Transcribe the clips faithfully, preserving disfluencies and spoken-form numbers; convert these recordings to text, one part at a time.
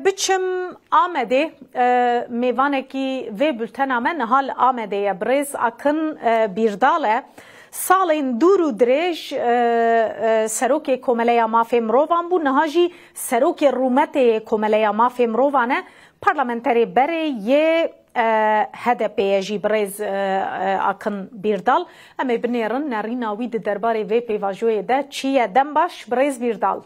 Biçim Amedê, e, mêvanekî vê bultena me niha li Amedê ye. Birêz Akin, e, Bîrdal e. Salên dûr û dirêj, e, e, serokê Komeleya Mafê Mirovan bû, niha jî serokê rûmetê yê Komeleya Mafê Mirovan e. Parlamenterê berê yê, e, H D P ye jî birêz, e, e, Akin Bîrdal. Em ê binêrin nerîna wî di derbarê vê pêvajoyê de çi ye. Dem baş, birêz Bîrdal.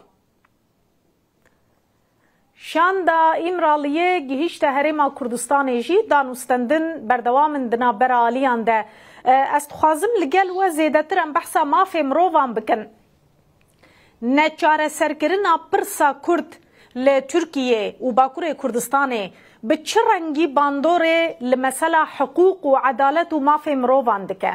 Şanda Îmraliyê gihîşte Herêma Kurdistanê jî, danûstendin berdewam in di navbera aliyan de. E, ez dixwazim li gel we zêdetir em behsa mafê mirovan bikin. Neçareserkirina pirsa Kurd li Tirkiyê û Bakurê Kurdistanê bi çi rengî bandorê li mesela hiqûq û edalet û mafê mirovan dike?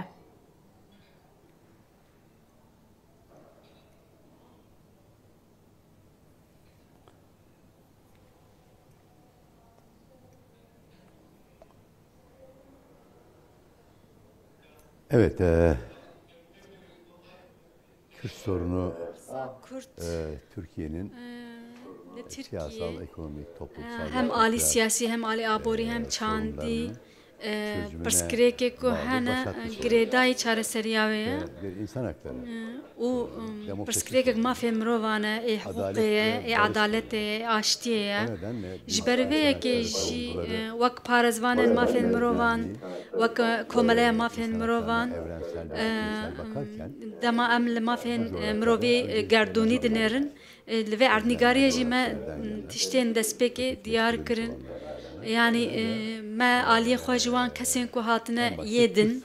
Evet, e, Kürt sorunu, Kürt, e, Türkiye'nin e, li siyasal, Türkiye, ekonomik, e, toplumsal hem ve alî kültürel, siyasî, hem alî aborî, e, hem çandî, sorunlarını e, çözümüne pirsgirêkê ku bağlı hene, başlatmış girêdayî çareseriya wê ye. Ve bir insan hakları, e, û, e, ım, demokratik pirsgirêkek mafê mirovan e, ê hiqûqê ye, adalet ve ê barış edaletê ye, ê aştiyê ye. O nedenle biz Ji ber vê yekê jî, e, wek parêzvanên mafên mirovan, wek, e, Komeleya Mafên Mirovan, e, dema em li mafên, e, mirovî, e, gerdûnî dinêrin, e, li vê erdnîgariyê jî me, m, tiştên destpêkê diyar kirin. Yanî, e, me aliyê xwe ji wan kesên ku hatine yê din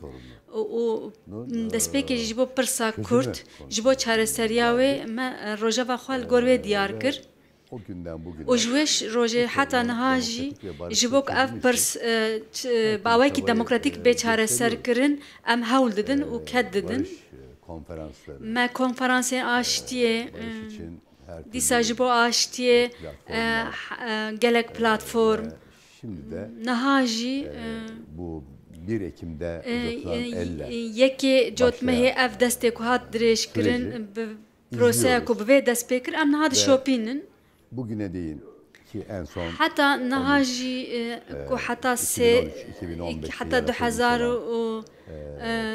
û, û, m, destpêkê jî ji bo pirsa Kurd, ji bo çareseriya wê me, e, rojeva xwe li gor wê diyar kir. Û ji wê ş-, rojê heta niha jî ji bo ku ev pirs, e, ç-, e, bi awayekî demokratîk bê çareserkirin, em hewl didin û ked didin. Me konferansên aştiyê, e, dîsa ji bo aştiyê, e, h-, e, gelek platform. Niha jî, e, e, e, yekê cotmehê ev destê ku hat dirêjkirin, bi proseya ku bi vê dest pê kir, em niha dişopînin. Bugüne değin ki en son Heta niha jî, e, ku heta sê, heta du hezar û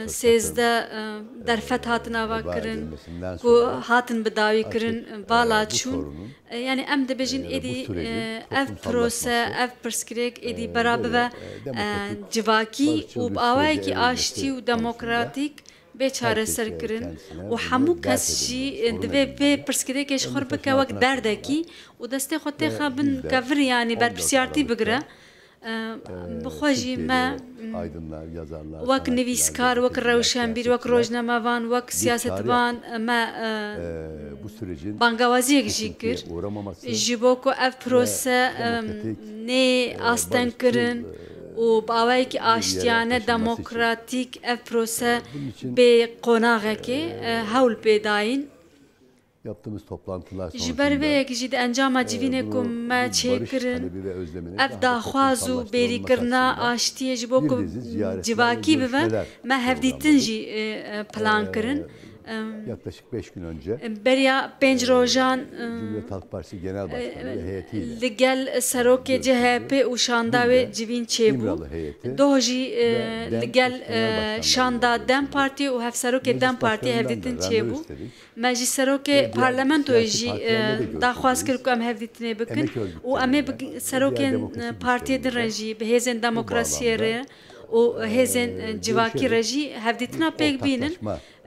sêzdeh, e, derfet hatin ava kirin, ku hatin bi dawî kirin, vala çûn. E, yani em dibêjin êdî, e, ev prose, ev pirsgirêk êdî bera bibe, e, civakî û bi awayekî aştî û demokratîk bê çareserkirin û hemû kes jî divê vê pirsgirêkê ji xwe bike wek derdekî û destê xwe têxe bin kevir, yanî berpirsiyartî bigire. Bi xwe jî me wek nivîskar, wek rewşenbîr, wek rojnamevan, wek siyasetvan me bangawaziyek jî kir ji bo ku ev prose nê astengkirin û bi awayekî aştiyane, demokratîk ev prose bê qonaxekê, e, hewl pê dayîn. Ji ber vê yekê jî di encama civînê ku me çêkirin, ev daxwaz û bêrîkirina aştiyê ji bo ku civakî bibe, me hevdîtin jî, e, e, plan kirin. Em, Yaklaşık beş gün önce, em, beriya pênc e, rojan, em, Cumhuriyet Halk Partisi Genel Başkanı e, ve heyetiyle, li gel serokê e, C H P û şanda wê dün de civîn çêbû. İmralı heyeti Doh jî, e, ve DEM li gel, Genel e, Başkanlarıyla şanda görüştük. DEM Partî û hevserokê DEM Partî hevdîtin çêbû. Meclis Başkanlarından da rağmen istedik. Me jî serokê parlamentoyê jî, e, daxwaz kir ku em hevdîtinê bikin û em ê bi serokên, e, partiyê din re jî, bi hêzên demokrasiyê re û hêzên, e, civakî re jî hevdîtina pêk bînin.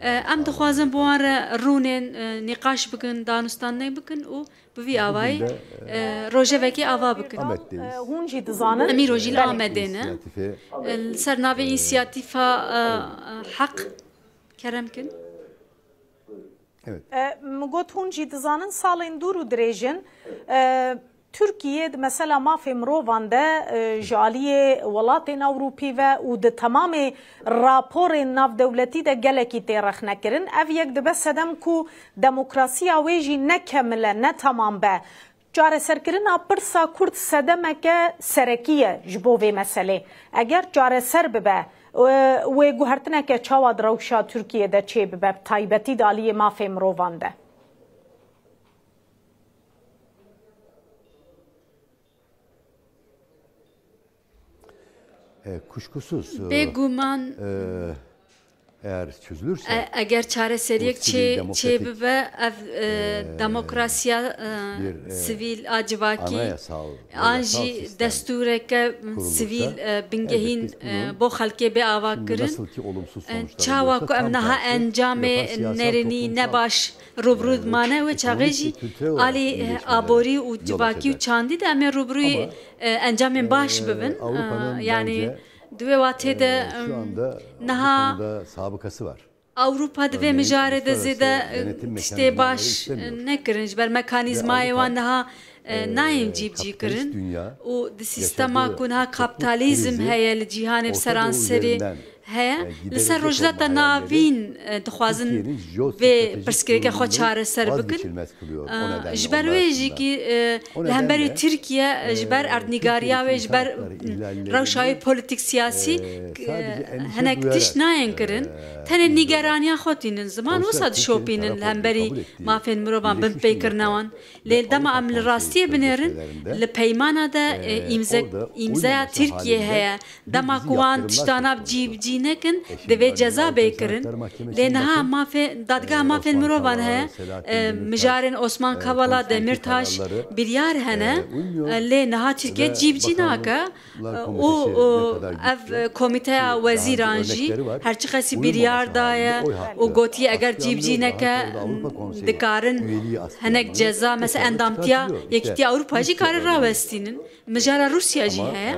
E, em dixwazin bi wan re rûnên, e, nîqaş bikin, danûstandinê bikin û bi vî awayî, e, rojevekê ava bikin. E, hûn jî dizanin. Em îro jî li Amedê ne. E, li ser navê însiyatîfa, e, e, Heq kerem kin. E, min got hûn jî dizanin salên dûr û dirêj in. E, Tirkiye di mesela mafê mirovan de, e, ji aliyê welatên Ewropî ve û di temamê raporên navdewletî de gelekî tê rexnekirin. Ev yek dibe sedem ku demokrasiya wê jî ne kemil e, ne temam be. Çareserkirina pirsa Kurd sedemeke serekî ye ji bo vê meselê. Eger çareser bibe, e, wê guhertineke çawa di rewşa Tirkiyê de çêbibe, bi taybetî di aliyê mafê mirovan de? E, kuşkusuz, e, Bêguman, e, eğer çözülürse e, eger çareseriyek bu sivil çê-, demokratik, çêbibe, ev, e, e, demokrasiya, e, bir, e, sivîl a civakî, anayasal, an yasal jî sistem destûreke, m, kurulursa, sivîl, e, bingehîn, elbette biz e, bunun bo xelkê bê ava şimdi kirin. Nasıl ki olumsuz E, sonuçlar çawa alıyorsa, ku em tam niha tersi encamê yapan siyasal, nerênî toplumsal, nebaş rûbirû e, mane, wê çaxê jî ekonomik ve kültürel olarak alî, e, iyileşmelere aborî û yol civakî û açacak. Çandî de em ê rûbirûyê, Ama, e, encamên e, baş bibin. Avrupa'nın E, yani bence, di wê watê de, e, şu em, anda bu niha konuda sabıkası var. Ewropa di vê mijarê de zêde, e, tiştê baş, e, nekirin. Örneğin uluslararası yönetim mekanizmaları işlemiyor. Ve Avrupa, e, nekirin. Ji ber mekanîzmayê wan niha, e, e, nayên cîbicî kirin. Û di sîstema ku niha kapitalizm heye li cîhanê bi seranserî heye, li ser Rojhilata Navîn, e, dixwazin vê pirsgirêka xwe çareser bikin. E, ji ber wê jî kî, e, li hemberî Tirkiye, e, ji ber erdnîgariya wê, ji ber, m, rewşa wê polîtîk siyasî, e, hinek tişt nayên kirin. Tenê nîgeraniya xwe tînin ziman, wisa dişopînin li hemberî mafên mirovan, binpêkirina wan. Lê dema em li rastiyê binêrin, li peymana de, e, îmze-, îmzeya Tirkiye heye. Dema ku wan tiştana cîbicî nekin, divê ceza bê kirin. Lê niha mafê-, Dadgeha Mafên Mirovan heye, e, mijarên Osman Kavala, Demirtaş biryar hene, e, lê niha Tirkiye cîbicî nake. Û, û ev, e, komîteya wezîran jî her çiqasî biryar daye û gotiye eger cîbicî neke, dikarin hinek ceza, mesela endamtiya Yekîtiya Ewropa jî kare rawestînin. Mijara Rûsya jî heye.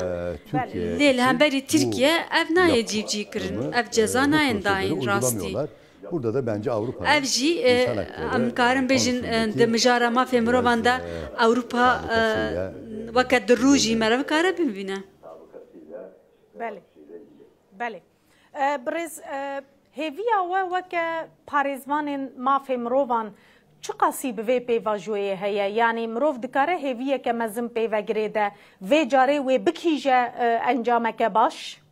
Lê li hemberî Tirkiye ev nayê cîbicî kirin. Ev ceza nayên dayîn rastî. Burada da bence Avrupa Ev jî, e, insan hakları em karin bêjin, e, konusundaki di mijara mafê mirovan de biraz, e, Ewropa, e, sabıkasıyla, weke di rû jî e, mere bikare bibîne. Belê. Belê. E, birêz, e, hêviya we weke parêzvanên mafê mirovan çiqasî bi vê pêvajoyê heye? Yanî mirov dikare hêviyeke mezin pê vegirê de vê carê wê bikîje, e, encameke baş?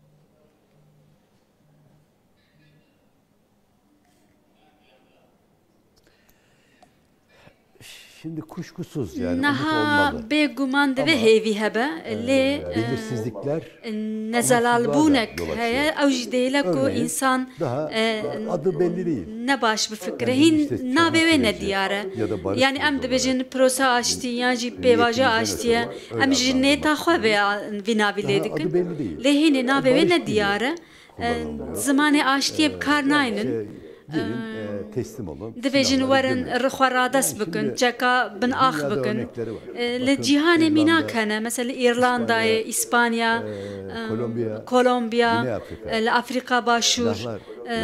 Şimdi kuşkusuz yani umut olmalı. Niha bêguman divê hêvî hebe, e, lê, e, belirsizlikler, e, nezelalbûnek heye, ew jî dihêle ku însan, e, daha adı belli değil. Ne baş bifikire. Hîn navê wê nediyar e. Yani em dibêjin prosa aştî yan jî pêvaja aştî ye. Em ji nêta xwe vê, vî navî lê dikin. Lê hînê navê wê nediyar e. E, zimanê aştiyê bi kar naynin. Dibêjin werin xwe radest bikin, çeka bin ax bikin. E, li cîhanê mînak hene, mesela li Îrlandayê, Îspanya, e, Kolombiya, e, li Afrîka Başûr, e,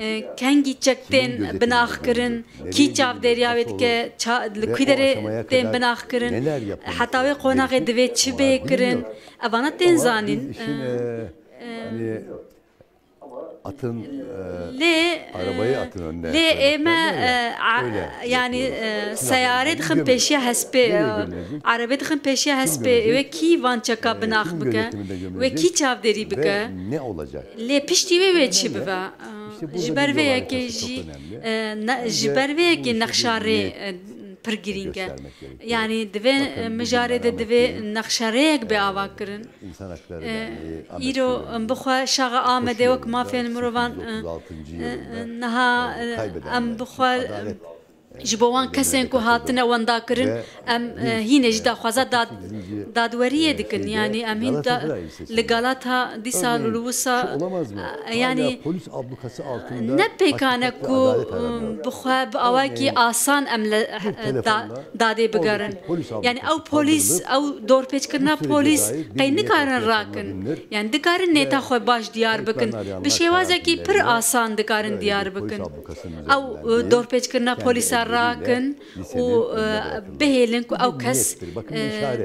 e, kengî çek tên binaxkirin, kî çavdêriya wê dike, ça-, li kî derê tên binaxkirin, heta wê qonaxê divê çi bê kirin, evana tên zanîn. E, Hani atın, e, lê, arabayı e, atın önüne lê koymak ême, derler ya, e, a-, öyle yani, yapıyoruz. E, seyarê dixin pêşiya hespê, e, erebê dixin pêşiya hespê, wê kî van çeka binax bike, wê kî çavdêrî bike. Ve ne olacak? Lê piştî wê wê çi bibe? E, ji ber vê yekê jî, e, ne-, ji ber vê yekê nexşa rê, e, pir girîng e. Yani divê, e, mijarê de divê nexşerêyek bê ava kirin. E, îro, e, em bixwe şaxa Amedê wek mafên mirovan, e, e, niha, e, em bixwe, e, ji bo wan kesên ku hatine wendakirin, em, e, hînê jî daxwaza dad-, dadweriyê dikin. Yani em hîn da-, li Galata dîsa li wisa, e, yani ne pêkan e ku, e, bixwe bi awayekî asan em li, e, da-, dadê bigerin. Yani ew polîs, ew dorpêçkirina polîs qey nikarin rakin. Yani dikarin nêta xwe baş diyar bikin. Bi şêwazekî pir asan dikarin diyar bikin. Ew, e, dorpêçkirina polîsa rakin û, e, bihêlin ku ew kes, e,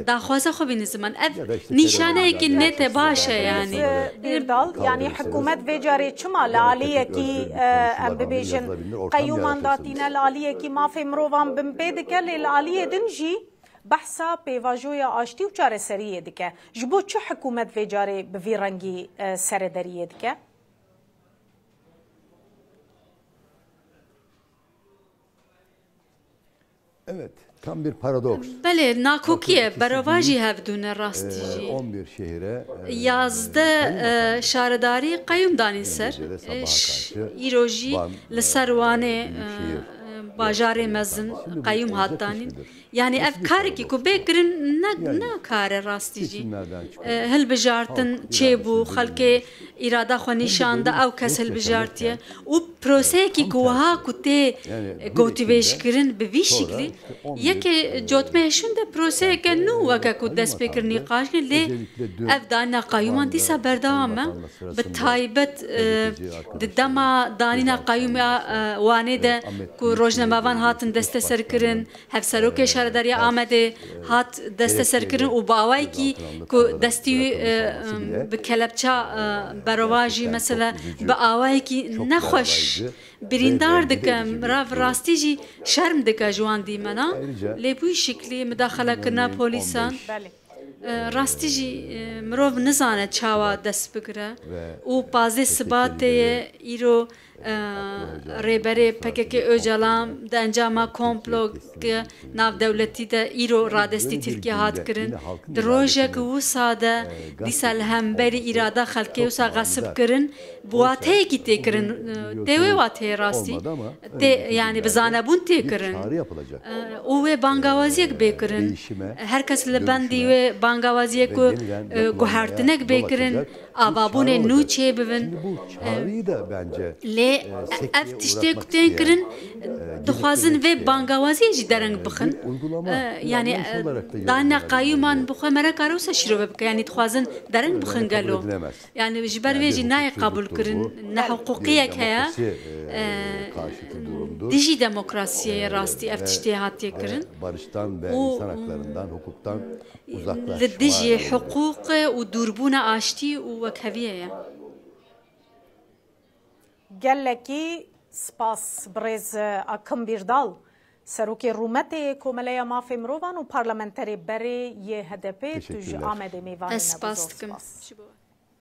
daxwaza xwe bîne ziman. Ev nîşaneyekî nete baş e yani. Bîrdal, yani hikûmet vê carê çima li aliyekî, e, em bibêjin, qeyûman datîne, li aliyekî mafê mirovan binpê dike, lê li aliyê din jî behsa pêvajoya aştî û çareseriyê dike. Ji bo çi hikûmet vê carê bi vî rengî, e, serederiyê dike? Evet, Tam bir paradoks. Belê, nakokî ye, berovajî hevdû ne rastî jî. on bir şehire, e, Yazdeh, e, şaredarî qeyûm danîn ser. E, ş-, îro jî li ser Wanê, e, e, bajarê mezin qeyûm hat danîn. Yani ev karekî ku bê kirin ne, ne kare rastî jî. E, hilbijartin çêbû, xelkê îrada xwe nîşan da, ew kes hilbijartiye. Û proseyekî ku wiha ku tê gotîbêjkirin bi vî şiklî, yekê cotmehê şûn de proseyeke nû weke ku dest pê kir nîqaş kir, lê ev danîna qayûman dîsa berdewam e. Bi taybet, e, di dema danîna qayûma, e, Wanê de ku rojnamevan hatin desteserkirin, hevserokê şaredariya Amedê hat desteserkirin û bi awayekî ku destî wî, e, em, bi kelepça, e, berovajî mesela bi awayekî nexweş birîndar dike, mirav rastî jî şerm dike ji wan dîmena. Lê bi wî şiklî midaxelekirina polîsan, Belê. e, rastî jî, e, mirov nizane çawa dest bigire û pazdeh Sibatê ye îro, e, rêberê P K K Ocalan di encama komploke navdewletî de îro radestî Tirkiye hat kirin. Di rojek wisa de dîsa li hemberî îrada xelkê wisa xesib kirin, bi wateyekî tê kirin, e, tê wê wateyê rastî. Tê, yani bi zanebûn tê kirin. E, û wê bangawaziyek bê kirin. Her kes li bendî wê bangawaziyê ku, e, guhertinek bê kirin, avabûnê nû çê bibin. E, lê ev tiştê ku tên kirin, dixwazin vê bangawaziyê jî dereng bixin. E, yani, e, danîna qayûman bi xwe me re kare wisa şîrove bike. Yani dixwazin dereng bixin gelo. Yani ji ber vê jî nayê qebûlkirin, nehiqûqiyek heye, e, dijî demokrasiyê ye rastî ev tiştê hatiye kirin. Û li dijî hiqûq û dûrbûna aştî û wekheviyê ye. Gelekî spas birêz Akim Bîrdal, serokê rûmetê yê Komeleya Mafê Mirovan û parlamenterê berê yê H D P, tu ji Amedê mêvanê me bû. Ez spas dikim ji bo.